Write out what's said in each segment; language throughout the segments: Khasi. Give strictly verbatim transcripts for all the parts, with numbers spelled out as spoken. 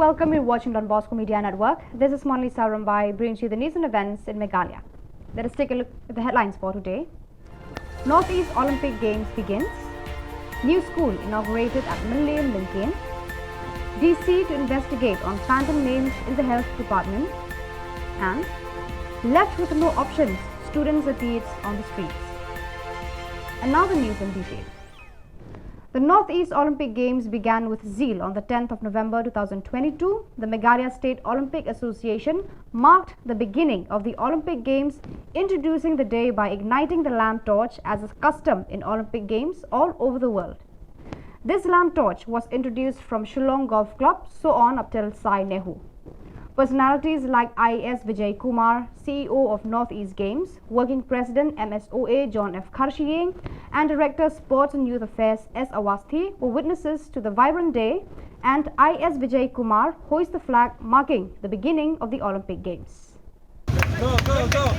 Welcome, you're watching Don Bosco Media Network. This is Monlisa Rumbai bringing you the news and events in Meghalaya. Let us take a look at the headlines for today. Northeast Olympic Games begins. New school inaugurated at Mylliem, Lyngkien. D C to investigate on phantom names in the health department. And left with no options, students appears on the streets. And now the news in detail. The Northeast Olympic Games began with zeal on the tenth of November two thousand twenty-two. The Meghalaya State Olympic Association marked the beginning of the Olympic Games, introducing the day by igniting the lamp torch as a custom in Olympic Games all over the world. This lamp torch was introduced from Shillong Golf Club, so on up till Sai Nehu. Personalities like I A S Vijay Kumar, C E O of Northeast Games, Working President M S O A John F Kharshiing, and Director Sports and Youth Affairs S Awasthi were witnesses to the vibrant day, and I A S Vijay Kumar hoist the flag, marking the beginning of the Olympic Games. Go, go, go.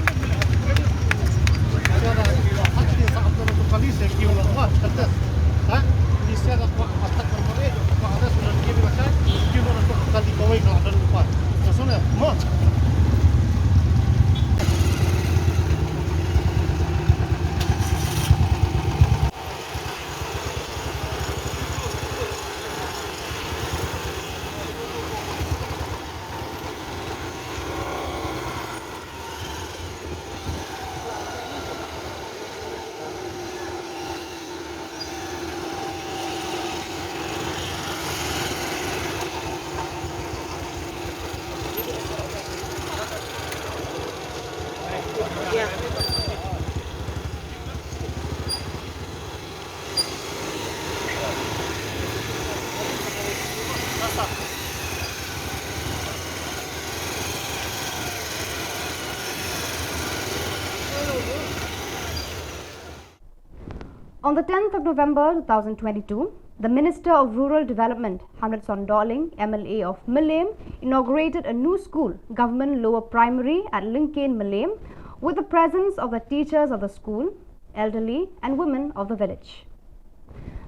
On the tenth of November two thousand twenty-two, the Minister of Rural Development, Hanrieson Dohling, M L A of Mylliem, inaugurated a new school, Government Lower Primary at Lyngkien, Mylliem, with the presence of the teachers of the school, elderly, and women of the village.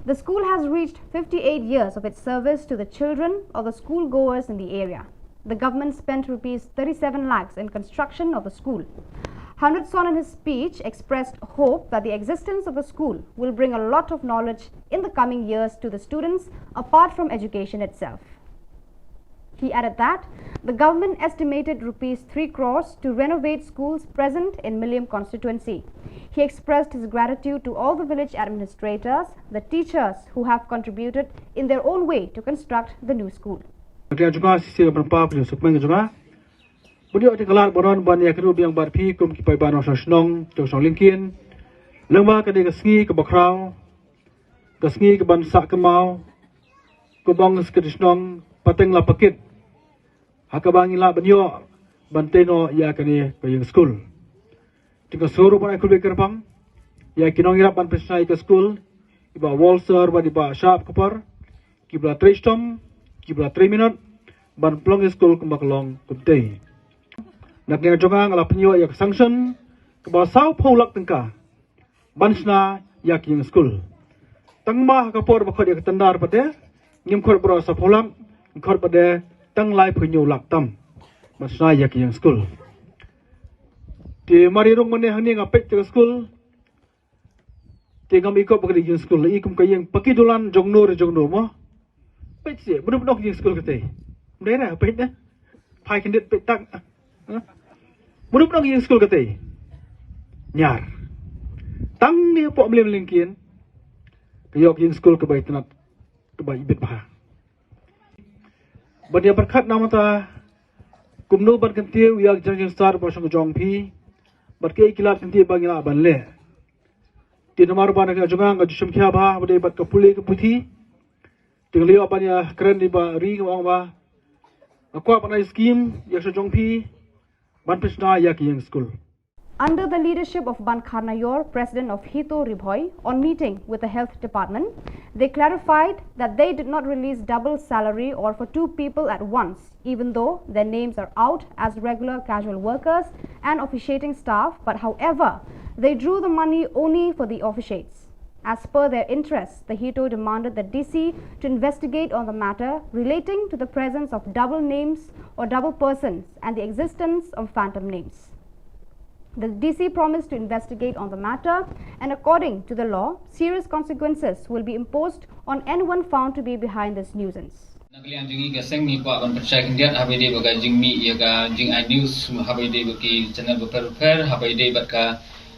The school has reached fifty-eight years of its service to the children of the school goers in the area. The government spent rupees thirty-seven lakhs in construction of the school. Hanrieson in his speech expressed hope that the existence of the school will bring a lot of knowledge in the coming years to the students apart from education itself. He added that the government estimated rupees three crores to renovate schools present in Mylliem constituency. He expressed his gratitude to all the village administrators, the teachers who have contributed in their own way to construct the new school. Ka jong nga shisien ka ban pap ka jong sukmeng ka jong nga. Bun ïoh te ka lad baroh ban ïa kynduh biang bad phi kum ki paidbah nongshong shnong jong shnong Lyngkien. Lyngba kane ka sngi kaba khraw, ka sngi kaban sah kynmaw, ka bang ka shnong pateng la pakit ha kaba ngi lah ban ïoh ban tei noh ïa kane ka ïing skul. Te nga sngew ruh ban ai khublei kyrpang ïa ki nongïarap ban pynshna ïa ka skul, i Bah Walser bad i Bah Shah Kpor, kiba la trei shitom, kiba la trei minot ban pynlong ïa ka skul kumba ka long kumtei. Na ka liang jong nga, nga la pynïoh ïa ka sanction kaba sawphew lak tyngka ban shna ïa ka ïing skul. Tang ma ha ka por ba khot ïa ka tender pat de ngim khot baroh sawphew lak, ngi khot pat de tang laiphew hynñiew lak tam ban shna ïa ka ïing skul. Te mar ïa rung mynne hangne nga peit te ka skul. Te ngam i kop ba ka dei ïing skul, i kum ka ïing paki dulan jong no re jong no mo. Peit seh, mano ba nong ïing skul katei? Mano re, peit ne. Phai kyndit peit tak. Mano ba nong ïing skul katei? Ñiar. Tang ne hapoh Mylliem Lyngkien ka ïoh ïing skul kaba itynnad, kaba ibit bha. Ban ïa pyrkhat na mynta kumno ban kyntiew ïa ka jingstad ba shong jong phi bad kiei ki lad kyntiew ba ngi lah ban leh. Te namar ba na ka jong nga nga ju shim khia bha ba dei bad ka pule ka puthi. Te nga leit ban ïa kren ïa i Bah Ri, nga ong ba nga kwah ban ai skim ïa ka jong phi ban pynshna ïa ka ïing skul. Under the leadership of Ban Kharnayor, president of Hito Ri Bhoi, on meeting with the health department, they clarified that they did not release double salary or for two people at once, even though their names are out as regular casual workers and officiating staff, but however, they drew the money only for the officiates. As per their interests, the HITO demanded the D C to investigate on the matter relating to the presence of double names or double persons and the existence of phantom names. The D C promised to investigate on the matter, and according to the law, serious consequences will be imposed on anyone found to be behind this nuisance. Na ka liang jong ngi ka seng ngi kwah ban pynshai khyndiat haba ïadei bad ka jingmih ïa ka jingai news haba ïadei bad ki channel bapher bapher, haba ïadei bad ka,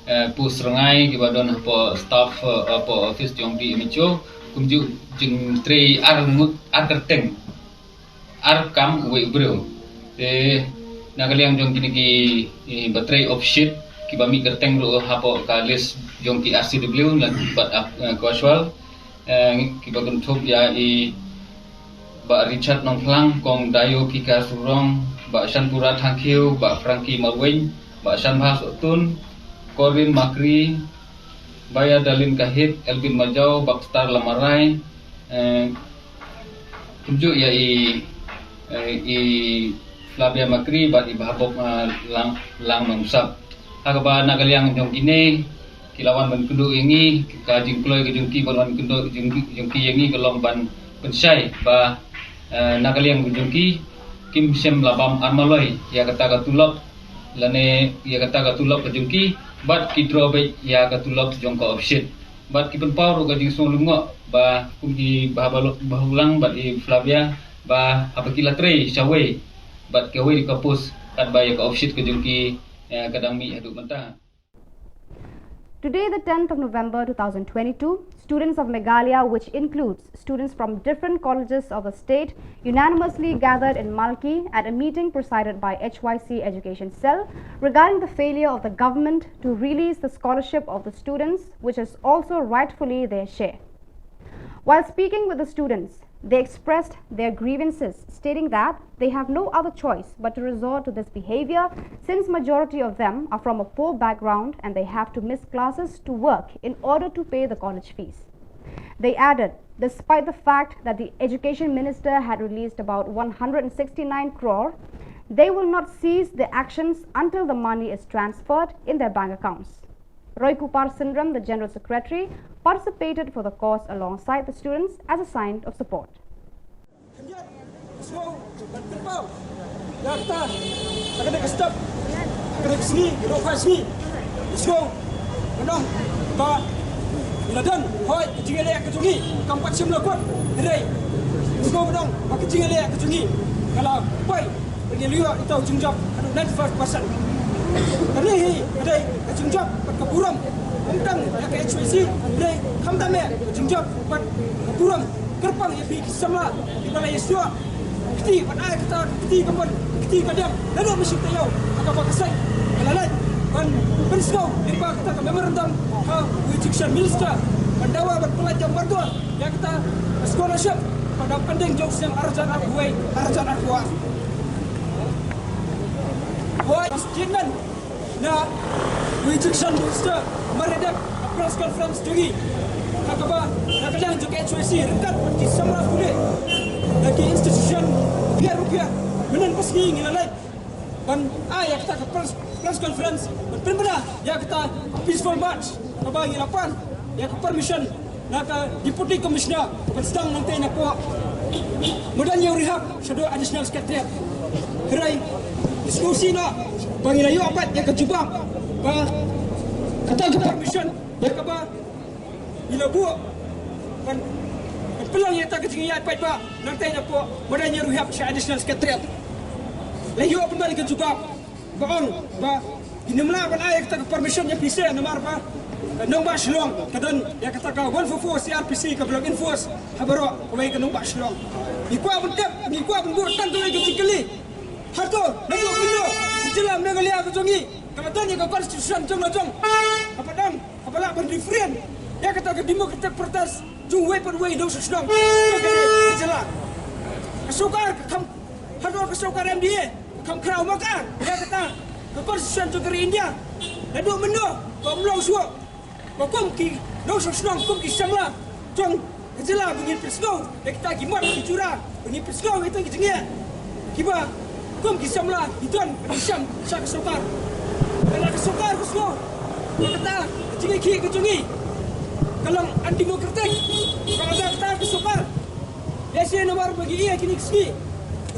eh, post rngai kiba don hapoh staff, eh, hapoh office jong D M H O, kumjuh jingtrei ar ngut, ar kyrteng, ar kam uwei u briew. Te na ka liang jong kine ki, eh, ba trei offsheet kiba mih kyrteng ruh hapoh ka list jong ki R C W lane bad, eh, casual, eh, kiba kynthup ïa i Bah Richard Nongphlang, Kong Dayo Kikar Surong, Bah Shanpura Thangkhiew, Bah Frankie Marwein, Bah Shanbha Sohtun, Corin Makri, Baya Dalin Kahit, Elvin Majau, Baxter Lamarai, eh, kumjuh ïa i, eh, i Flavia Makri bad i Bahabok, eh, Lang, Lang Mangsap. Ha kaba na ka liang jong kine ki la wan ban kynduh ïa ngi, ka jingkloi ka jong ki ban wan kynduh jong ki, jong ki ïa ngi ka long ban pynshai ba, eh, na ka liang ka jong ki kim shym la bam ar maloi ïa kata ka tulop lane ïa kata ka tulop ka jong ki, bad ki draw beit ïa ka tulop jong ka offsheet. Bad ki pynpaw ruh ka jingsngew lyngngoh ba kum i Bah Balu-, Bah Ulang bad i Flavia ba haba ki la trei shawei bad kawei ka post katba ïa ka offsheet ka jong ki, eh, ka dang mih haduh mynta. Today, the tenth of November two thousand twenty-two, students of Meghalaya, which includes students from different colleges of the state, unanimously gathered in Malki at a meeting presided by H Y C Education Cell regarding the failure of the government to release the scholarship of the students, which is also rightfully their share. While speaking with the students, they expressed their grievances, stating that they have no other choice but to resort to this behavior since majority of them are from a poor background and they have to miss classes to work in order to pay the college fees. They added, despite the fact that the education minister had released about one hundred sixty-nine crore, they will not cease their actions until the money is transferred in their bank accounts. Roy Kupar Syndram, the General Secretary, participated for the cause alongside the students as a sign of support. Khyndiat, sngew ban pynpaw ïa kata, ha kane ka step, ha kane ka sngi, ka dohkha sngi. Sngew ban ong ba ngi la don, hooid ka jingïaleh ka jong ngi kam pat shym la kut, hynrei sngew ban ong ba ka jingïaleh ka jong ngi ka la poi ban ïa leh ïa ita u jingjop haduh ninety-five percent. Kane hi ka dei ka jingjop bad ka burom, ym tang ïa ka H Y C, hynrei khamtam eh ka jingjop bad ka burom kyrpang ïa phi ki samla kiba la ïa snoh kti ban ai kata ka kti ka mon, ka kti ka diang naduh mynsiem taïew ha kaba ka seng ka la leit ban pynsngew lyngba kata ka memorandum ha u Education Minister ban dawa ban pynlait ïa u mardor ïa kata ka scholarship ba dang pending jong u snem ar hajar arphew wei, ar hajar arphew ar. Wai statement na u Education Minister mar ïa dep ha press conference jong ngi. Ha kaba na ka liang jong ka H Y C ryngkat bad ki samla pule na ki institution pher pher, mynnin ka sngi ngi la leit ban ai ïa kata ka press, press conference ban pynbna ïa kata peaceful march kaba ngi la pan ïa ka permission na ka Deputy Commissioner ban sdang nangtei napoh madan ïa u rehab shaduh Additional Secretariat. Hynrei ngi sngewsih noh ba ngi la ïoh pat ïa ka jubab ba kata ka permission ïa kaba ngi la buh ban, ban pynlong ïa kata ka jingïaid paidbah nangtei napoh madan ïa u rehab sha Additional Secretariat. La ïoh pynban ïa ka jubab ba ong ba ngim lah ban ai kata ka permission ïa phi seh namar ba ka nongbah Shillong ka don ïa kata ka one four four C R P C kaba la enforce ha baroh kawei ka nongbah Shillong. Ngi kwah ban tip, ngi kwah ban buh tang kawei ka jingkylli. Hato naduh mynno ka jylla Meghalaya ka jong ngi ka la don ïa ka constitution jong la jong kaba dang kaba lah ban referendum ïa kata ka democratic protest jong uwei pa uwei u nongshong shnong jong kane ka jylla? Ka sorkar ka kham, hato ka sorkar M D A ka kham khraw markar ïa kata ka constitution jong ka ri India? Naduh mynno ka ym long shuh ba kum ki nongshong shnong, kum ki samla jong ka jylla ba ngin pynsngew ïa kita ki mat ki jura, ba ngin pynsngew ïa kita ki jingeh kiba kum ki samla ngi don ban ïashem sha ka sorkar? Lada ka sorkar ka sngew ba kata ka jingïakhih ka jong ngi Ka long undemocratic. Ka long kata ka sorkar. Ïa shi namar ba ngi ïa kine ki sngi,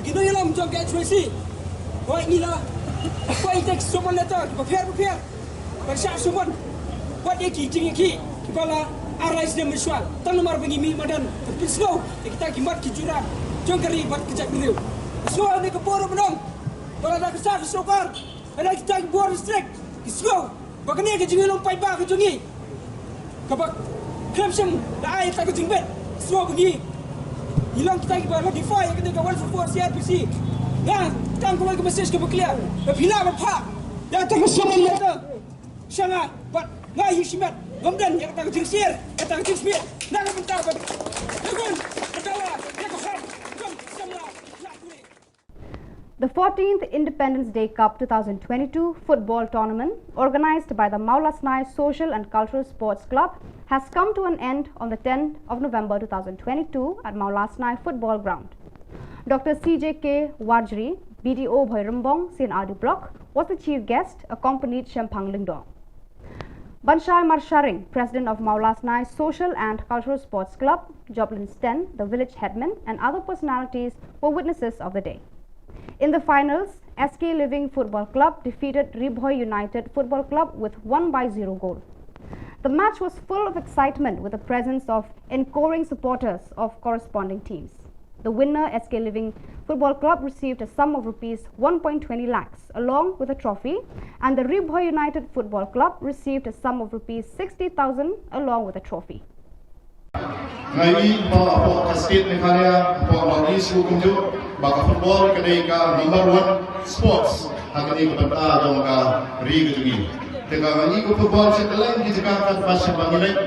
ki nongïalam jong ka H Y C, hooid ngi la poi ïa ki summon letter kiba pher bapher, ban shah summon wat ïa ki jingïakhih kiba la arise ne mynshwa, tang namar ba ngi mih madan ban pynsngew ïa kita ki mat ki jura jong ka ri bad ka jaitbynriew. Sngew ha kane ka por ban ong ba lada ka shah ka sorkar, lada kita ki bor district ki sngew ba kane ka jingïalong paidbah ka jong ngi kaba khlem shym la ai ïa ka jingbit, sngew ba ngi, ngi long kita kiba la defy ïa kane ka one four four C R P C. Nga tang kawei ka message kaba clear, ba phi lah ban phah ïa ka summon letter sha nga, bad nga ïa shimet ngam don ïa kata ka jingsyier, kata ka jingsmier na ka bynta ban lagun ka dawa ïa ka hok jong ki samla. The fourteenth Independence Day Cup two thousand twenty-two football tournament, organized by the Mawlasnai Social and Cultural Sports Club, has come to an end on the tenth of November two thousand twenty-two at Mawlasnai Football Ground. Doctor C J K Warjri, B D O Bhoirymbong C and R D Block, was the chief guest, accompanied Shemphang Lyngdoh. Banshai Marsharing, President of Mawlasnai Social and Cultural Sports Club, Joplin Sten, the village headman, and other personalities were witnesses of the day. In the finals, S K Living Football Club defeated Ri Bhoi United Football Club with one by zero goal. The match was full of excitement with the presence of encouring supporters of corresponding teams. The winner, S K Living Football Club, received a sum of rupees one point twenty lakhs along with a trophy, and the Ri Bhoi United Football Club received a sum of rupees sixty thousand along with a trophy. Ngi i ba hapoh ka state Meghalaya, hapoh North East ruh kumjuh, ba ka football ka dei ka number one sports ha kane ka bynta jong ka ri ka jong ngi. Te ka ngi i ka football sha kylleng ki jaka katba sha ba ngi leit.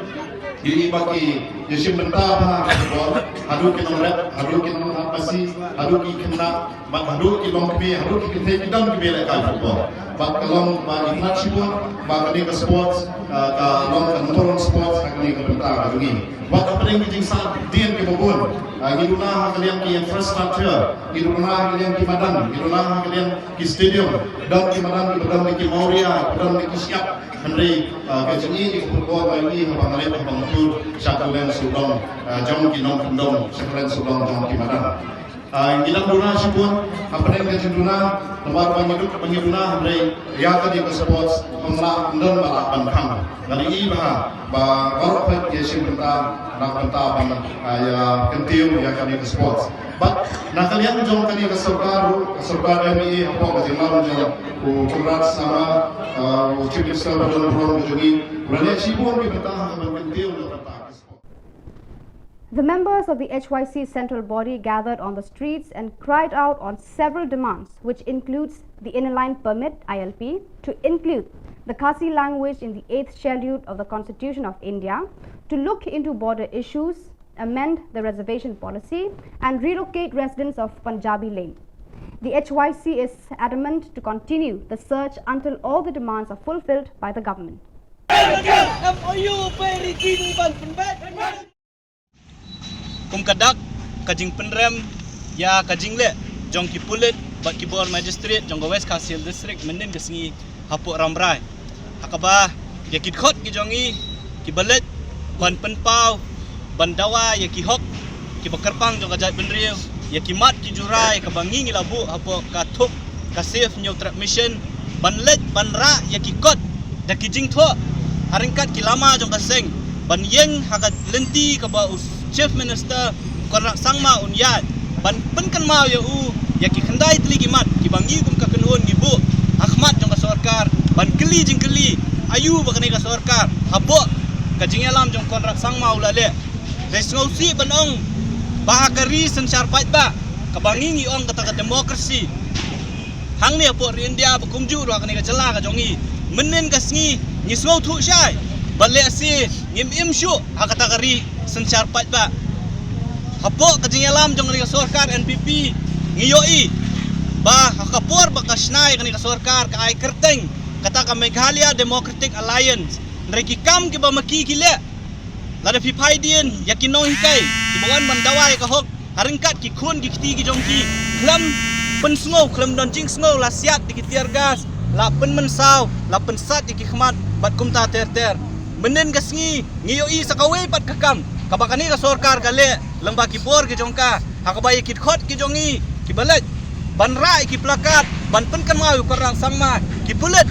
Ngi i ba ki ïa shim bynta bha ha ka football, haduh ki nongrep, haduh ki nongthap masi, haduh ki khynnah, bad haduh ki longkmie, haduh ki kynthei ki don kiba lehkai football. Bad ka long ba itynnad shibun ba kane ka sports, ah, ka long ka number one sports ha kane ka bynta ka jong ngi. Bad hapdeng ki jingsahdien kiba bun, ah, ngi duna ha ka liang ki infrastructure, ngi duna ha ka liang ki madan, ngi duna ha ka liang ki stadium, don ki madan kiba don da ki mawria, kiba don da ki shyiap. Hynrei, ah, ka jingïeit ïa ka football ba ngi haba nga leit haba nga tur sha kylleng sawdong, ah, jong ki nongkyndong, sha kylleng sawdong jong ki madan. Ah, ngi dang duna shibun hapdeng ka jingduna, namar ba ngi duk ba ngi duna, hynrei ïa kane ka sports ym lah, ym don ba lah ban khang. Nga i ba ha, ba baroh peit ïa shim bynta, na bynta ban, ah, ïa kyntiew ïa kane ka sports. Bad na ka liang jong kane ka sorkar ruh, ka sorkar M P A hapoh ka jingïalam jong u Conrad Sangma, ah, u Chief Minister ba don burom ka jong ngi, u la leh shibun ki bynta ha ban kyntiew na bynta ka sports. The members of the H Y C central body gathered on the streets and cried out on several demands, which includes the Inner Line Permit, I L P, to include the Khasi language in the eighth schedule of the Constitution of India, to look into border issues, amend the reservation policy, and relocate residents of Punjabi Lane. The H Y C is adamant to continue the search until all the demands are fulfilled by the government. M O U Kum ka dak ka jingpynrem ïa ka jingleh jong ki pulit bad ki bor magistrate jong ka West Khasi Hills District mynnin ka sngi hapoh Rambrai, ha kaba ïa ki dkhot ki jong ngi kiba leit ban pynpaw, ban dawa ïa ki hok kiba kyrpang jong ka jaitbynriew, ïa ki mat ki jura ïa kaba ngi ngi la buh hapoh ka thup ka Save Hynñiewtrep Mission, ban leit ban rah ïa ki kot da ki jingthoh ha ryngkat ki lama jong ka seng, ban ïeng ha ka lynti kaba u Chief Minister Conrad Sangma un ïaid, ban pynkynmaw ïa u ïa ki khyndai tylli ki mat kiba ngi kum ka kynhun ngi buh ha khmat jong ka sorkar, ban kylli jingkylli aïu ba kane ka sorkar hapoh ka jingïalam jong Conrad Sangma u la leh. Dei sngewsih ban ong ba ha ka ri synshar paidbah kaba ngi ngi ong kata ka democracy, hangne hapoh ri India ba kumjuh ruh ha kane ka jylla ka jong ngi, mynnin ka sngi ngi sngewthuh shai ba lehse ngim im shuh ha kata ka ri synshar paidbah. Hapoh ka jingïalam jong kane ka sorkar N P P ngi ïohi ba ha ka por ba ka shna ïa kane ka sorkar ka ai kyrteng kata ka Meghalaya Democratic Alliance. Hynrei ki kam kiba ma ki ki leh, lada phi peit dien ïa ki nonghikai kiba wan ban dawa ïa ka hok ha ryngkat ki khun ki kti ki jong ki, khlem pynsngew, khlem don jingsngew, la siat da ki tear gas, la pynmynsaw, la pynsat ïa ki khmat bad kumta ter ter. Mynnin ka sngi ngi ïohi sa kawei pat ka kam kaba kane ka sorkar ka leh lyngba ki bor ki jong ka, ha kaba ïa ki dkhot ki jong ngi kiba leit ban rah ïa ki placard ban pynkynmaw ïa u Conrad Sangma, ki pulit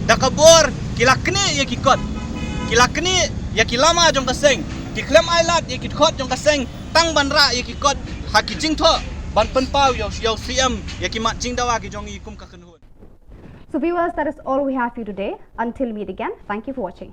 da ka bor ki la knieh ïa ki kot, ki la knieh ïa ki lama jong ka seng, ki khlem ai lad ïa ki dkhot jong ka seng tang ban rah ïa ki kot ha ki jingthoh ban pynpaw ïa u, ïa u C M ïa ki mat jingdawa ki jong ngi kum ka kynhun. So viewers, that is all we have for you today. Until meet again, thank you for watching.